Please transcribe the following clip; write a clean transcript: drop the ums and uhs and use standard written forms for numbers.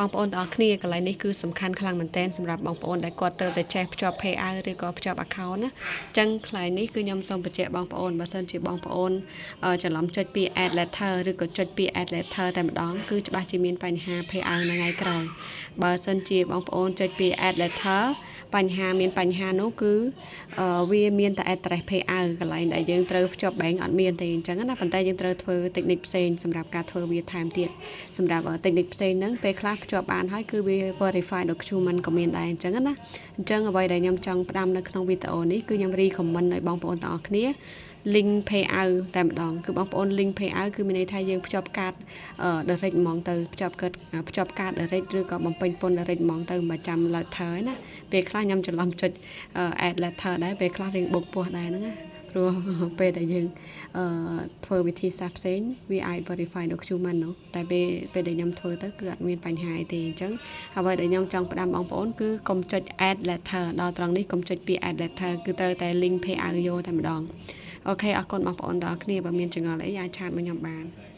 បងប្អូនទាំងអស់គ្នាកន្លែងនេះគឺសំខាន់ខ្លាំងមែនទែនសម្រាប់បងប្អូនដែលគាត់ទៅតែចេះភ្ជាប់ payout ឬក៏ភ្ជាប់ account ណាអញ្ចឹងកន្លែងនេះគឺខ្ញុំសូមបញ្ជាក់បងប្អូនបើសិនជាបងប្អូនច្រឡំចុចពី add later ឬក៏ចុចពី add later តែម្ដងគឺច្បាស់ជាមានបញ្ហា payout នៅថ្ងៃក្រោយបើសិនជាបងប្អូនចុចពី add later បញ្ហាមានបញ្ហានោះគឺវាមានតែ address payout កន្លែងដែលយើងត្រូវភ្ជាប់ bank អត់មានទេអញ្ចឹងណាប៉ុន្តែយើងត្រូវធ្វើ technique ផ្សេងសម្រាប់ការធ្វើវាថែមទៀតសម្រាប់ technique ផ្សេងហ្នឹងពេលខ្លះភ្ជាប់បានហើយគឺវា verify document ក៏មានដែរអញ្ចឹងណាអញ្ចឹងអ្វីដែលខ្ញុំចង់ផ្ដាំនៅក្នុងវីដេអូនេះគឺខ្ញុំ recommend ឲ្យបងប្អូនទាំងអស់គ្នា link payout តែម្ដងគឺបងប្អូន link payout គឺមានន័យថាយើងភ្ជាប់កាត direct ហ្មងទៅភ្ជាប់កាតភ្ជាប់កាត direct ឬក៏បំពេញពន្ធ direct ហ្មងទៅមិនចាំ later ណាពេលខ្លះខ្ញុំច្រឡំចុច add later ដែរពេលខ្លះរៀងបុកពោះដែរហ្នឹងណាព្រោះពេលដែលយើងអឺធ្វើវិធីសាស្ត្រផ្សេងវាអាច verify document នោះតែពេលពេលដែលខ្ញុំធ្វើទៅគឺអត់មានបញ្ហាអីទេអញ្ចឹងអ្វីដែលខ្ញុំចង់ផ្ដាំបងប្អូនគឺកុំចុច add later ដល់ត្រង់នេះកុំចុចពី add later គឺត្រូវតែ link payout យកតែម្ដង OK អរគុណបងប្អូនទាំងអស់គ្នាបើមានចម្ងល់អីអាច chat មកខ្ញុំបាន។